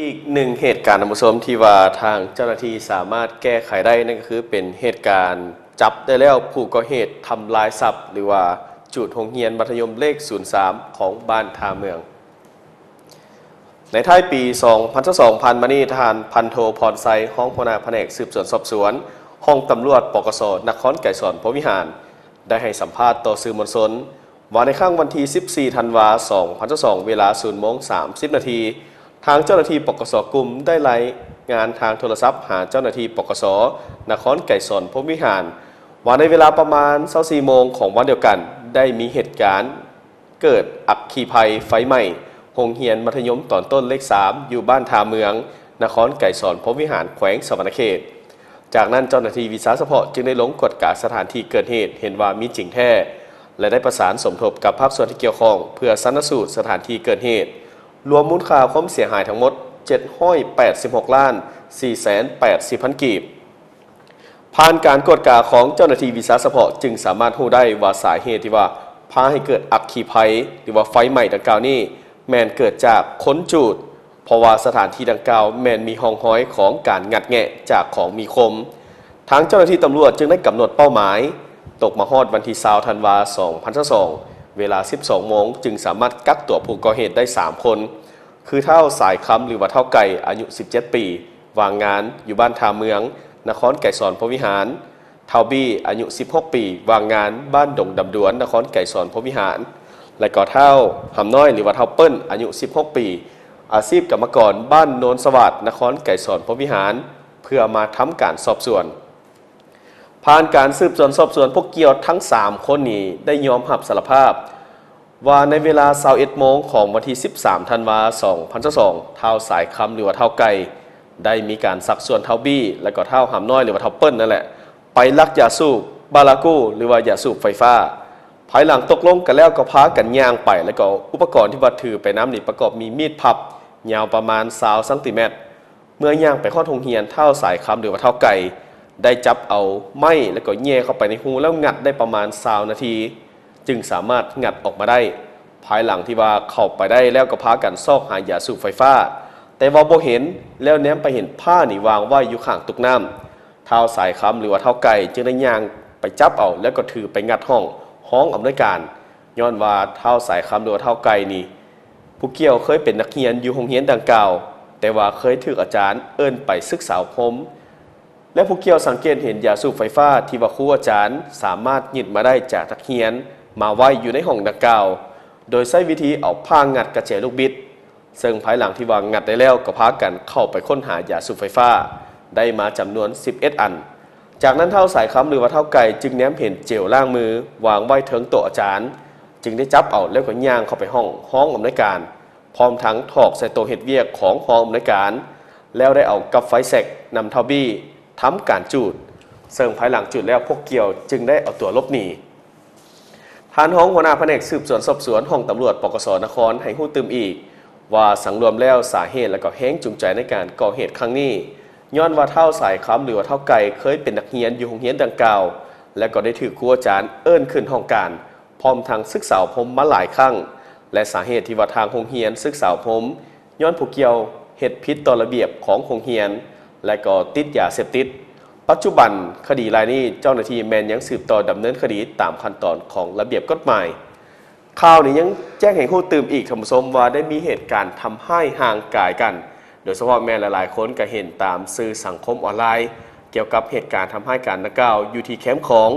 ອີກໜຶ່ງເຫດການ ທ່ານຜູ້ຊົມ ທີ່ວ່າທາງເຈົ້າໜ້າທີ່ສາມາດແກ້ໄຂໄດ້ ນັ້ນກໍຄືເປັນເຫດການຈັບໄດ້ແລ້ວຜູ້ກໍ່ເຫດທຳລາຍຊັບ ຫຼືວ່າຈູດໂຮງຮຽນມັດທະຍົມເລກສູນສາມ ຂອງບ້ານທ່າເມືອງ. ໃນທ້າຍປີສອງພັນຊາວສອງຜ່ານມານີ້, ທ່ານພັນໂທ ພອນໄຊ ຮອງຫົວໜ້າພະແນກສືບສວນສອບສວນ ຫ້ອງຕຳຫຼວດ ປກສ ນະຄອນໄກສອນພົມວິຫານ ໄດ້ໃຫ້ສຳພາດຕໍ່ສື່ມວນຊົນ ວ່າໃນຄ່ຳວັນທີສິບສີ່ທັນວາ ສອງພັນຊາວສອງ ເວລາສູນໂມງສາມສິບນາທີ, ທາງເຈົ້າໜ້າທີ່ ປກສ ກຸ່ມ ໄດ້ລາຍງານທາງໂທລະສັບຫາເຈົ້າໜ້າທີ່ ປກສ ນະຄອນໄກສອນພົມວິຫານ ວ່າໃນເວລາປະມານຊາວສີ່ໂມງຂອງວັນດຽວກັນ ໄດ້ມີເຫດການເກີດອັກຄີໄພໄຟໄໝ້ໂຮງຮຽນມັດທະຍົມຕອນຕົ້ນເລກສາມ ຢູ່ບ້ານທ່າເມືອງ ນະຄອນໄກສອນພົມວິຫານ ແຂວງສະຫວັນນະເຂດ. ຈາກນັ້ນເຈົ້າໜ້າທີ່ວິຊາສະເພາະຈຶ່ງໄດ້ລົງກວດກາສະຖານທີ່ເກີດເຫດ ເຫັນວ່າມີຈິງແທ້ ແລະ ໄດ້ປະສານສົມທົບກັບພາກສ່ວນທີ່ກ່ຽວຂ້ອງ ເພື່ອຊັນນະສູດສະຖານທີ່ເກີດເຫດ, ລວມມູນຄ່າຄວາມເສຍຫາຍທັງໝົດ ເຈັດຮ້ອຍແປດສິບຫົກລ້ານສີ່ແສນແປດສິບພັນກີບ. ຜ່ານການກວດກາຂອງເຈົ້າໜ້າທີ່ວິຊາສະເພາະ ຈຶ່ງສາມາດຮູ້ໄດ້ວ່າສາເຫດທີ່ວ່າພາໃຫ້ເກີດອັກຄີໄພ ຫຼືວ່າໄຟໄໝ້ດັ່ງກ່າວນີ້ ແມ່ນເກີດຈາກຄົນຈູດ ເພາະວ່າສະຖານທີ່ດັ່ງກ່າວແມ່ນມີຮ່ອງຮອຍຂອງການງັດແງະຈາກຂອງມີຄົມ. ທາງເຈົ້າໜ້າທີ່ຕຳຫຼວດຈຶ່ງໄດ້ກຳນົດເປົ້າໝາຍ, ຕົກມາຮອດວັນທີຊາວທັນວາ ສອງພັນຊາວສອງ ເວລາສິບສອງໂມງ ຈຶ່ງສາມາດກັກຕົວຜູ້ກໍ່ເຫດໄດ້ສາມຄົນ ຄືທ້າວສາຍຄຳ ຫຼືວ່າທ້າວໄກ່ ອາຍຸສິບເຈັດປີ ວ່າງງານຢູ່ບ້ານທ່າເມືອງ ນະຄອນໄກສອນພົມວິຫານ, ທ້າວບີ້ ອາຍຸສິບຫົກປີ ວ່າງງານບ້ານດົງດຳດວນ ນະຄອນໄກສອນພົມວິຫານ ແລະກໍທ້າວຫຳນ້ອຍ ຫຼືວ່າທ້າວເປີ້ນ ອາຍຸສິບຫົກປີ ອາຊີບກຳມະກອນ ບ້ານໂນນສະຫວາດ ນະຄອນໄກສອນພົມວິຫານ ເພື່ອມາທຳການສອບສວນ. ຜ່ານການສືບສວນສອບສວນ ພວກກ່ຽວທັງສາມຄົນນີ້ໄດ້ຍອມຮັບສາລະພາບ ວ່າໃນເວລາຊາວເອັດໂມງຂອງວັນທີສິບສາມທັນວາ ສອງພັນຊາວສອງ ທ້າວສາຍຄຳ ຫຼືວ່າທ້າວໄກ່ ໄດ້ມີການຊັກຊວນທ້າວບີ້ ແລະກໍທ້າວຫຳນ້ອຍ ຫຼືວ່າທ້າວເປີ້ນນັ້ນແຫຼະ ໄປລັກຢາສູບບາລາກູ ຫຼືວ່າຢາສູບໄຟຟ້າ. ພາຍຫຼັງຕົກລົງກັນແລ້ວກໍພາກັນຍ່າງໄປ ແລະກໍອຸປະກອນທີ່ວ່າຖືໄປນຳນີ້ປະກອບມີມີດພັບ ຍາວປະມານຊາວຊັງຕີແມັດ. ເມື່ອຍ່າງໄປຮອດໂຮງຮຽນ, ທ້າວສາຍຄຳ ຫຼືວ່າທ້າວໄກ່ ໄດ້ຈັບເອົາໄມ້ ແລ້ວກໍແຍ່ເຂົ້າໄປໃນຮູ ແລ້ວງັດໄດ້ປະມານຊາວນາທີ ຈຶ່ງສາມາດງັດອອກມາໄດ້. ພາຍຫຼັງທີ່ວ່າເຂົ້າໄປໄດ້ແລ້ວ ກໍພາກັນຊອກຫາຢາສູບໄຟຟ້າ ແຕ່ວ່າບໍ່ເຫັນ, ແລ້ວແນມໄປເຫັນຜ້ານີ້ວາງໄວ້ຢູ່ຂ້າງຕຸກນ້ຳ. ທ້າວສາຍຄຳ ຫຼືວ່າທ້າວໄກ່ ຈຶ່ງໄດ້ຍ່າງໄປຈັບເອົາ ແລ້ວກໍຖືໄປງັດຫ້ອງຮອງອຳນວຍການ. ຍ້ອນວ່າທ້າວສາຍຄຳ ຫຼືວ່າທ້າວໄກ່ນີ້ ຜູ້ກ່ຽວເຄີຍເປັນນັກຮຽນຢູ່ໂຮງຮຽນດັ່ງກ່າວ, ແຕ່ວ່າເຄີຍຖືກອາຈານເອີ້ນໄປສຶກສາອົບຮົມ ແລະ ຜູ້ກ່ຽວສັງເກດເຫັນຢາສູບໄຟຟ້າທີ່ວ່າຄູອາຈານສາມາດຍຶດມາໄດ້ຈາກນັກຮຽນມາໄວ້ຢູ່ໃນຫ້ອງດັ່ງກ່າວ ໂດຍໃຊ້ວິທີເອົາຜ້າງັດກະແຈລູກບິດ, ເຊິ່ງພາຍຫຼັງທີ່ວ່າງັດໄດ້ແລ້ວ ກໍພາກັນເຂົ້າໄປຄົ້ນຫາຢາສູບໄຟຟ້າ ໄດ້ມາຈຳນວນສິບເອັດອັນ. ຈາກນັ້ນທ້າວສາຍຄຳ ຫຼືວ່າທ້າວໄກ່ ຈຶ່ງແນມເຫັນເຈວລ້າງມືວາງໄວ້ເທິງໂຕະອາຈານ, ຈຶ່ງໄດ້ຈັບເອົາ ແລ້ວກໍຍ່າງເຂົ້າໄປຫ້ອງຮອງອຳນວຍການ ພ້ອມທັງຖອກໃສ່ໂຕະເຮັດວຽກຂອງຮອງອຳນວຍການ ແລ້ວໄດ້ເອົາກັບໄຟແຊັກນຳທ້າວບີ້ທຳການຈູດ, ເຊິ່ງພາຍຫຼັງຈູດແລ້ວພວກກ່ຽວຈຶ່ງໄດ້ເອົາຕົວຫຼົບໜີ. ທ່ານຮອງຫົວໜ້າພະແນກສືບສວນສອບສວນຫ້ອງຕຳຫຼວດ ປກສ ນະຄອນ ໃຫ້ຮູ້ຕື່ມອີກວ່າ ສັງລວມແລ້ວສາເຫດ ແລະ ກໍແຮງຈູງໃຈໃນການກໍ່ເຫດຄັ້ງນີ້ ຍ້ອນວ່າທ້າວສາຍຄຳ ຫຼືວ່າທ້າວໄກ່ ເຄີຍເປັນນັກຮຽນຢູ່ໂຮງຮຽນດັ່ງກ່າວ ແລະ ກໍໄດ້ຖືກຄູອາຈານເອີ້ນຂຶ້ນຫ້ອງການ ພ້ອມທັງສຶກສາອົບຮົມມາຫຼາຍຄັ້ງ ແລະ ສາເຫດທີ່ວ່າທາງໂຮງຮຽນສຶກສາອົບຮົມ ຍ້ອນຜູ້ກ່ຽວເຮັດຜິດຕໍ່ລະບຽບຂອງໂຮງຮຽນ ແລະ ກໍຕິດຢາເສບຕິດ. ປັດຈຸບັນຄະດີລາຍນີ້ ເຈົ້າໜ້າທີ່ແມ່ນຍັງສືບຕໍ່ດຳເນີນຄະດີຕາມຂັ້ນຕອນຂອງລະບຽບກົດໝາຍ. ຂ່າວນີ້ຍັງແຈ້ງໃຫ້ຮູ້ຕື່ມອີກ ທ່ານຜູ້ຊົມ ວ່າໄດ້ມີເຫດການທຳຮ້າຍຮ່າງກາຍກັນ ໂດຍສະເພາະແມ່ນຫຼາຍໆຄົນກໍເຫັນຕາມສື່ສັງຄົມອອນລາຍ ກ່ຽວກັບເຫດການທຳຮ້າຍກັນດັ່ງກ່າວ ຢູ່ທີ່ແຄມຂອງ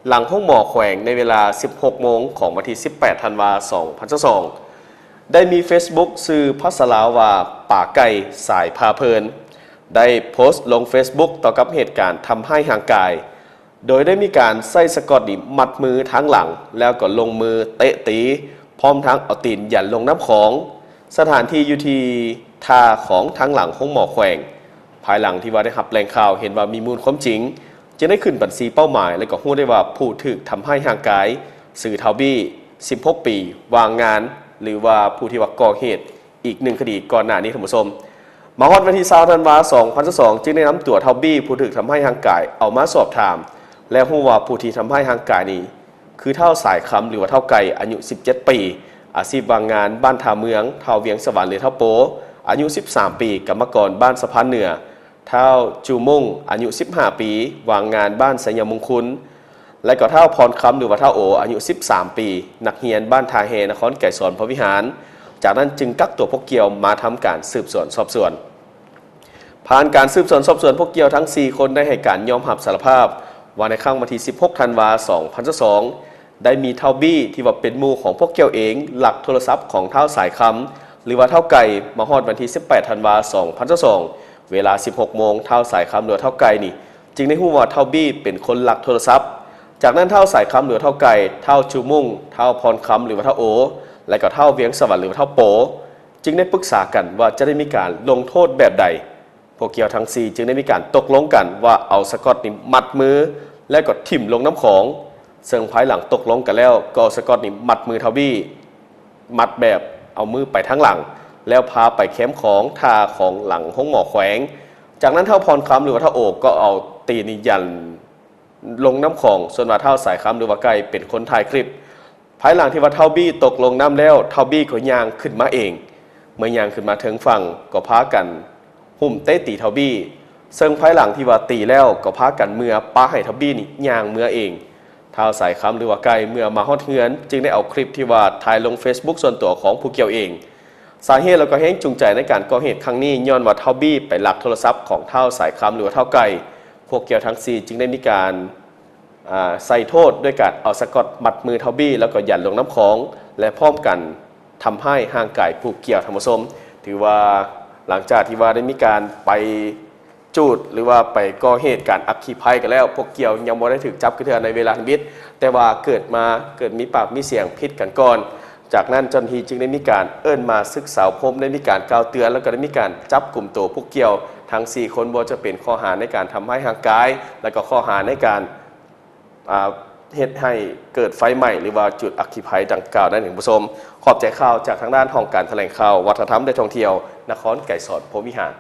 ຫຼັງໂຮງໝໍແຂວງ ໃນເວລາສິບຫົກໂມງຂອງວັນທີສິບແປດທັນວາ ສອງພັນຊາວສອງ ໄດ້ມີເຟສບຸກຊື່ພາສາລາວວ່າ ປາໄກ່ສາຍພາເພີນ ໄດ້ໂພສລົງເຟສບຸກຕໍ່ກັບເຫດການທຳຮ້າຍຮ່າງກາຍ ໂດຍໄດ້ມີການໃຊ້ສະກອດນີ້ມັດມືທາງຫຼັງ ແລ້ວກໍລົງມືເຕະຕີ ພ້ອມທັງເອົາຕີນຢັນລົງນ້ຳຂອງ. ສະຖານທີ່ຢູ່ທີ່ທ່າຂອງທາງຫຼັງໂຮງໝໍແຂວງ. ພາຍຫຼັງທີ່ວ່າໄດ້ຮັບແຫຼ່ງຂ່າວເຫັນວ່າມີມູນຄວາມຈິງ, ຈຶ່ງໄດ້ຂຶ້ນບັນຊີເປົ້າໝາຍ ແລະ ກໍຮູ້ໄດ້ວ່າຜູ້ຖືກທຳຮ້າຍຮ່າງກາຍຊື່ທ້າວບີ້ ສິບຫົກປີ ວ່າງງານ ຫຼືວ່າຜູ້ທີ່ວ່າກໍ່ເຫດ ອີກໜຶ່ງຄະດີກ່ອນໜ້ານີ້ ທ່ານຜູ້ຊົມ. ມາຮອດວັນທີຊາວທັນວາ ສອງພັນຊາວສອງ ຈຶ່ງໄດ້ນຳຕົວທ້າວບີ້ ຜູ້ຖືກທຳຮ້າຍຮ່າງກາຍ ເອົາມາສອບຖາມ ແລະ ຮູ້ວ່າຜູ້ທີ່ທຳຮ້າຍຮ່າງກາຍນີ້ ຄືທ້າວສາຍຄຳ ຫຼືວ່າທ້າວໄກ່ ອາຍຸສິບເຈັດປີ ອາຊີບວ່າງງານ ບ້ານທ່າເມືອງ, ທ້າວວຽງສະຫວັນ ຫຼືທ້າວໂປ ອາຍຸສິບສາມປີ ກຳມະກອນບ້ານສະພານເໜືອ, ທ້າວຈູມຸງ ອາຍຸສິບຫ້າປີ ວາງງານບ້ານໄຊຍະມຸງຄຸນ ແລະກໍທ້າວພອນຄຳ ຫຼືວ່າທ້າວໂອ ອາຍຸສິບສາມປີ ນັກຮຽນບ້ານທ່າແຮ ນະຄອນໄກສອນພຣມວິຫານ. ຈາກນັ້ນຈຶ່ງກັກຕົວພວກກ່ຽວມາທຳການສືບສວນສອບສວນ. ຜ່ານການສືບສວນສອບສວນ, ພວກກ່ຽວທັງສີ່ຄົນໄດ້ໃຫ້ການຍອມຮັບສາລະພາບວ່າ ໃນຄ່ຳວັນທີສິບຫົກ ທັນວາ ສອງພັນຊາວສອງ ໄດ້ມີທ້າວບີ້ ທີ່ວ່າເປັນໝູ່ຂອງພວກກ່ຽວເອງ ລັກໂທລະສັບຂອງທ້າວສາຍຄຳ ຫຼືວ່າທ້າວໄກ່. ມາຮອດວັນທີສິບແປດ ທັນວາ ສອງພັນຊາວສອງ ເວລາສິບຫົກໂມງ, ທ້າວສາຍຄຳ ຫຼືວ່າທ້າວໄກ່ນີ້ ຈຶ່ງໄດ້ຮູ້ວ່າທ້າວບີ້ເປັນຄົນລັກໂທລະສັບ. ຈາກນັ້ນທ້າວສາຍຄຳ ຫຼືວ່າທ້າວໄກ່, ທ້າວຈູມຸງ, ທ້າວພອນຄຳ ຫຼືວ່າທ້າວໂອ ແລະກໍທ້າວວຽງສະຫວັນ ຫຼືວ່າທ້າວໂປ ຈຶ່ງໄດ້ປຶກສາກັນວ່າຈະໄດ້ມີການລົງໂທດແບບໃດ. ພວກກ່ຽວທັງສີ່ຈຶ່ງໄດ້ມີການຕົກລົງກັນວ່າເອົາສະກອດນີ້ມັດມື ແລະກໍຖິ້ມລົງນ້ຳຂອງ. ເຊິ່ງພາຍຫຼັງຕົກລົງກັນແລ້ວ ກໍເອົາສະກອດນີ້ມັດມືທ້າວບີ້, ມັດແບບເອົາມືໄປທາງຫຼັງ ແລ້ວພາໄປແຄມຂອງທ່າຂອງຫຼັງໂຮງໝໍແຂວງ. ຈາກນັ້ນທ້າວພອນຄຳ ຫຼືວ່າທ້າວໂອ ກໍເອົາຕີນນີ້ຢັນລົງນ້ຳຂອງ, ສ່ວນວ່າທ້າວສາຍຄຳ ຫຼືວ່າໄກ່ ເປັນຄົນຖ່າຍຄລິບ. ພາຍຫຼັງທີ່ວ່າທ້າວບີ້ຕົກລົງນ້ຳແລ້ວ, ທ້າວບີ້ກໍຍ່າງຂຶ້ນມາເອງ. ເມື່ອຍ່າງຂຶ້ນມາເທິງຝັ່ງ, ກໍພາກັນຮຸມເຕະຕີທ້າວບີ້. ເຊິ່ງພາຍຫຼັງທີ່ວ່າຕີແລ້ວ, ກໍພາກັນເມືອ, ປະໃຫ້ທ້າວບີ້ນີ້ຍ່າງເມືອເອງ. ທ້າວສາຍຄຳ ຫຼືວ່າໄກ່ ເມື່ອມາຮອດເຮືອນ, ຈຶ່ງໄດ້ເອົາຄລິບທີ່ວ່າຖ່າຍລົງເຟສບຸກສ່ວນຕົວຂອງຜູ້ກ່ຽວເອງ. ສາເຫດ ແລະກໍແຮງຈູງໃຈໃນການກໍ່ເຫດຄັ້ງນີ້ ຍ້ອນວ່າທ້າວບີ້ໄປລັກໂທລະສັບຂອງທ້າວສາຍຄຳ ຫຼືວ່າທ້າວໄກ່. ພວກກ່ຽວທັງສີ່ຈຶ່ງໄດ້ມີການ ອາ ໃສ່ໂທດດ້ວຍການເອົາສະກອດມັດມືທ້າວບີ້ ແລ້ວກໍຢັນລົງນ້ຳຂອງ ແລະ ພ້ອມກັນທຳຮ້າຍຮ່າງກາຍຜູ້ກ່ຽວ. ທ່ານຜູ້ຊົມ, ຖືວ່າຫຼັງຈາກທີ່ວ່າໄດ້ມີການໄປຈູດ ຫຼືວ່າໄປກໍ່ເຫດການອັກຄີໄພກັນແລ້ວ, ພວກກ່ຽວຍັງບໍ່ໄດ້ຖືກຈັບຄືເທື່ອໃນເວລາທຳອິດ, ແຕ່ວ່າເກີດມາ ເກີດມີປາກມີສຽງຜິດກັນກ່ອນ. ຈາກນັ້ນເຈົ້າໜ້າທີ່ຈຶ່ງໄດ້ມີການເອີ້ນມາສຶກສາອົບຮົມ, ໄດ້ມີການກ່າວເຕືອນ ແລ້ວກໍໄດ້ມີການຈັບກຸມໂຕພວກກ່ຽວທັງສີ່ຄົນ, ບໍ່ວ່າຈະເປັນຂໍ້ຫາໃນການທຳຮ້າຍຮ່າງກາຍ ແລ້ວກໍຂໍ້ຫາໃນການ ອາ ເຮັດໃຫ້ເກີດໄຟໄໝ້ ຫຼືວ່າຈຸດອັກຄີໄພດັ່ງກ່າວນັ້ນເອງ. ທ່ານຜູ້ຊົມ, ຂອບໃຈຂ່າວຈາກທາງດ້ານຫ້ອງການຖະແຫຼງຂ່າວ ວັດທະນະທຳ ແລະ ທ່ອງທ່ຽວ ນະຄອນໄກສອນພົມວິຫານ.